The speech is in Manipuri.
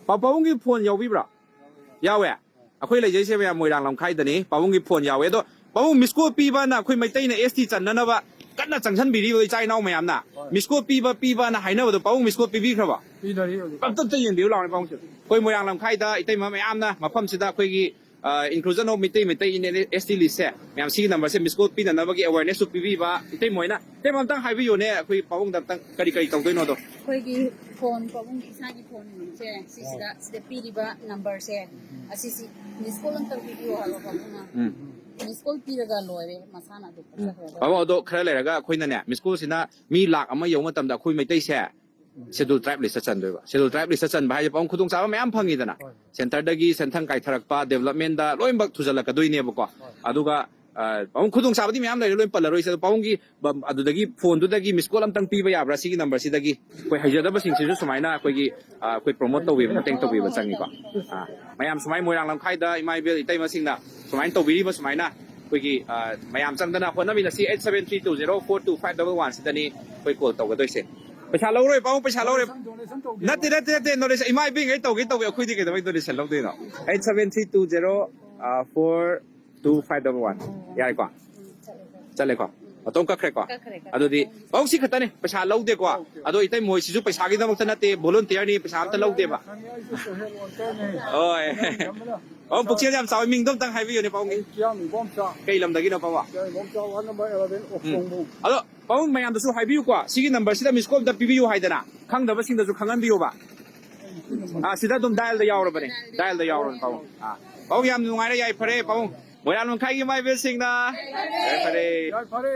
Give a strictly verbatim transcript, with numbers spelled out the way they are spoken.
ꯄꯥ-, ꯄꯥꯕꯨꯡꯒꯤ ꯐꯣꯟ ꯌꯥꯎꯕꯤꯕ꯭ꯔꯥ? ꯌꯥꯎꯋꯦ꯫ ꯑꯩꯈꯣꯏ ꯂꯩꯖꯩꯁꯦ ꯃꯌꯥꯝ ꯃꯣꯏꯔꯥꯡ ꯂꯝꯈꯥꯏꯗꯅꯤ꯫ ꯄꯥꯕꯨꯡꯒꯤ ꯐꯣꯟ ꯌꯥꯎꯋꯦ꯫ ꯑꯗꯣ ꯄꯥꯕꯨꯡ, ꯃꯤꯁ ꯀꯣꯜ ꯄꯤꯕꯅ ꯑꯩꯈꯣꯏ ꯃꯩꯇꯩꯅ ꯑꯦꯁ ꯇꯤ ꯆꯟꯅꯅꯕ ꯀꯟꯅ ꯆꯪꯁꯤꯟꯕꯤꯔꯤꯕ ꯏꯆꯥ ꯏꯅꯥꯎ ꯃꯌꯥꯝꯅ꯫ ꯍꯣꯏ꯫ ꯃꯤꯁ ꯀꯣꯜ ꯄꯤꯕ ꯄꯤꯕꯅ ꯍꯥꯏꯅꯕꯗꯣ ꯄꯥꯕꯨꯡ ꯃꯤꯁ ꯀꯣꯜ ꯄꯤꯕꯤꯈ꯭ꯔꯕ? ꯄꯤꯅꯔꯤ ꯍꯧꯖꯤꯛ꯫ ꯑꯝꯇ, ꯑꯝꯇ ꯌꯦꯡꯕꯤꯌꯨ ꯂꯥꯎꯅꯦ ꯄꯥꯕꯨꯡꯁꯦ꯫ ꯑꯩꯈꯣꯏ ꯃꯣꯏꯔꯥꯡ ꯂꯝꯈꯥꯏꯗ ꯏꯇꯩꯃ ꯃꯌꯥꯝꯅ ꯃꯐꯝꯁꯤꯗ ꯑꯩꯈꯣꯏꯒꯤ, ꯑ, inclusion of Meitei, Meitei in S T list ꯁꯦ ꯃꯌꯥꯝ ꯁꯤꯒꯤ number ꯁꯦ ꯃꯤꯁ ꯀꯣꯜ ꯄꯤꯅꯅꯕꯒꯤ awareness ꯁꯨ ꯄꯤꯕꯤꯕ꯫ ꯏꯇꯩꯃ ꯍꯣꯏꯅ, ꯏꯇꯩꯃ ꯑꯝꯇꯪ ꯍꯥꯏꯕꯤꯌꯨꯅꯦ, ꯑꯩꯈꯣꯏ ꯄꯥꯕꯨꯡꯗ ꯑꯝꯇꯪ ꯀꯔꯤ ꯀꯔꯤ ꯇꯧꯗꯣꯏꯅꯣꯗꯣ꯫ ꯑꯩꯈꯣꯏꯒꯤ ꯐꯣꯟ, ꯄꯥꯕꯨꯡꯒꯤ ꯏꯁꯥꯒꯤ ꯐꯣꯟꯁꯦ ꯁꯤꯁꯤꯗ, ꯁꯤꯗ ꯄꯤꯔꯤꯕ number ꯁꯦ, ꯑꯁꯤꯁꯤ ꯃꯤꯁ ꯀꯣꯜ ꯑꯝꯇꯪ ꯄꯤꯕꯤꯌꯨ ꯍꯥꯏꯕ ꯄꯥꯕꯨꯡꯅ꯫ ꯎꯝ꯫ ꯃꯤꯁ ꯀꯣꯜ ꯄꯤꯔꯒ ꯂꯣꯏꯔꯦ, ꯃꯁꯥꯅ ꯑꯗꯨꯝ ꯎꯝ꯫ ꯆꯠꯈ꯭ꯔꯒ꯫ ꯄꯥꯕꯨꯡ, ꯑꯗꯣ ꯈꯔ ꯂꯩꯔꯒ ꯑꯩꯈꯣꯏꯅꯅꯦ, ꯃꯤꯁ ꯀꯣꯜꯁꯤꯅ ꯃꯤ ꯂꯥꯛ ꯑꯃ ꯌꯧꯕ ꯃꯇꯝꯗ ꯑꯩꯈꯣꯏ ꯃꯩꯇꯩꯁꯦ schedule tribe list ꯇ ꯆꯟꯗꯣꯏꯕ꯫ Schedule tribe list ꯇ ꯆꯟꯕ ꯍꯥꯏꯁꯦ ꯄꯥꯕꯨꯡ ꯈꯨꯗꯣꯡꯆꯥꯕ ꯃꯌꯥꯝ ꯐꯪꯉꯤꯗꯅ꯫ ꯍꯣꯏ꯫ Centre ꯗꯒꯤ ꯁꯦꯟꯊꯪ ꯀꯥꯏꯊꯔꯛꯄ, development ꯗ ꯂꯣꯏꯅꯃꯛ ꯊꯨꯖꯜꯂꯛꯀꯗꯣꯏꯅꯦꯕꯀꯣ꯫ ꯍꯣꯏ꯫ ꯑꯗꯨꯒ, ꯑ, ꯄꯥꯕꯨꯡ ꯈꯨꯗꯣꯡꯆꯥꯕꯗꯤ ꯃꯌꯥꯝ ꯂꯩꯔꯦ, ꯂꯣꯏ ꯄꯜꯂꯔꯣꯏꯁꯦ꯫ ꯑꯗꯣ ꯄꯥꯕꯨꯡꯒꯤ ꯕ-, ꯑꯗꯨꯗꯒꯤ ꯐꯣꯟꯗꯨꯗꯒꯤ ꯃꯤꯁ ꯀꯣꯜ ꯑꯝꯇꯪ ꯄꯤꯕ ꯌꯥꯕ꯭ꯔꯥ ꯁꯤꯒꯤ number ꯁꯤꯗꯒꯤ? ꯑꯩꯈꯣꯏ ꯍꯩꯖꯗꯕꯁꯤꯡꯁꯤꯁꯨ ꯁꯨꯃꯥꯏꯅ ꯑꯩꯈꯣꯏꯒꯤ, ꯑ, ꯑꯩꯈꯣꯏ promote ꯇꯧꯕꯤꯕ, ꯃꯇꯦꯡ ꯇꯧꯕꯤꯕ ꯆꯪꯉꯤꯀꯣ꯫ ꯑ, ꯃꯌꯥꯝ ꯁꯨꯃꯥꯏꯅ ꯃꯣꯏꯔꯥꯡ ꯂꯝꯈꯥꯏꯗ ꯏꯃꯥ ꯏꯕꯦꯜ ꯏꯇꯩꯃꯁꯤꯡꯅ ꯁꯨꯃꯥꯏꯅ ꯇꯧꯕꯤꯔꯤꯕ ꯁꯨꯃꯥꯏꯅ ꯑꯩꯈꯣꯏꯒꯤ, ꯑ, ꯃꯌꯥꯝ ꯆꯪꯗꯅ ꯍꯣꯠꯅꯃꯤꯟꯅꯁꯤ꯫ Eight seven three two zero four two five double one ꯁꯤꯗꯅꯤ ꯑꯩꯈꯣꯏ call ꯇꯧꯒꯗꯣꯏꯁꯦ꯫ ꯄꯩꯁꯥ ꯂꯧꯔꯣꯏ ꯄꯥꯕꯨꯡ, ꯄꯩꯁꯥ ꯂꯧꯔꯣꯏ꯫ Donation ꯇꯧꯗꯦ꯫ ꯅꯠꯇꯦ, ꯅꯠꯇꯦ, ꯅꯠꯇꯦ, donation ꯏꯃꯥ ꯏꯕꯦꯟꯈꯩ ꯇꯧꯒꯦ ꯇꯧꯒꯦ, ꯑꯩꯈꯣꯏꯗꯤ ꯀꯩꯗꯧꯕꯩ donation ꯂꯧꯗꯣꯏꯅꯣ? Eight seven three two zero four two five double one꯫ ꯌꯥꯔꯦꯀꯣ? ꯆꯠꯂꯦꯀꯣ? ꯑꯇꯣꯝ ꯀꯛꯈ꯭ꯔꯦꯀꯣ? ꯀꯛꯈ꯭ꯔꯦ, ꯀꯛꯈ꯭ꯔꯦ꯫ ꯑꯗꯨꯗꯤ ꯄꯥꯕꯨꯡ ꯁꯤ ꯈꯛꯇꯅꯦ, ꯄꯩꯁꯥ ꯂꯧꯗꯦꯀꯣ꯫ ꯑꯗꯣ ꯏꯇꯩ ꯃꯣꯏꯁꯤꯁꯨ ꯄꯩꯁꯥꯒꯤꯗꯃꯛꯇ ꯅꯠꯇꯦ, volunteer ꯅꯤ, ꯄꯩꯁꯥ ꯑꯝꯇ ꯂꯧꯗꯦꯕ꯫ ꯈꯪꯉꯦ, ꯑꯩꯁꯨ social worker ꯅꯦ꯫ ꯍꯣꯏ꯫ ꯄꯥꯕꯨꯡ ꯄꯨꯛꯆꯦꯜ ꯌꯥꯝ ꯆꯥꯎꯋꯤ, ꯃꯤꯡꯗꯣ ꯑꯝꯇꯪ ꯍꯥꯏꯕꯤꯌꯨꯅꯦ ꯄꯥꯕꯨꯡꯒꯤ꯫ ꯑꯩ ꯀꯤꯌꯥꯝ ꯏꯕꯣꯝꯆꯥ꯫ ꯀꯩ ꯂꯝꯗꯒꯤꯅꯣ ꯄꯥꯕꯨꯡ? ꯀꯤꯌꯥꯝ ꯏꯕꯣꯝꯆꯥ, ward number eleven, ꯎꯝ꯫ ꯑꯣꯛꯁꯣꯡꯕꯨꯡ꯫ ꯑꯗꯣ ꯄꯥꯕꯨꯡ ꯃꯌꯥꯝꯗꯁꯨ ꯍꯥꯏꯕꯤꯌꯨꯀꯣ, ꯁꯤꯒꯤ number ꯁꯤꯗ miss call ꯑꯝꯇ ꯄꯤꯕꯤꯌꯨ ꯍꯥꯏꯗꯅ, ꯈꯪꯗꯕꯁꯤꯡꯗꯁꯨ ꯈꯪꯍꯟꯕꯤꯌꯣꯕ꯫ ꯑꯥ, ꯁꯤꯗ ꯑꯗꯨꯝ dial ꯗ ꯌꯥꯎꯔꯕꯅꯦ, dial ꯗ ꯌꯥꯎꯔꯕꯅꯦ ꯄꯥꯕꯨꯡ꯫ ꯑꯥ, ꯄꯥꯕꯨꯡ ꯌꯥꯝ ꯅꯨꯡꯉꯥꯏꯔꯦ, ꯌꯥꯏꯐꯔꯦ ꯄꯥꯕꯨꯡ꯫ ꯃꯣꯏꯔꯥꯡ ꯂꯝꯈꯥꯏꯒꯤ ꯏꯃꯥ ꯏꯕꯦꯜꯁꯤꯡꯅ ꯌꯥꯏꯐꯔꯦ꯫ ꯌꯥꯏꯐꯔꯦ꯫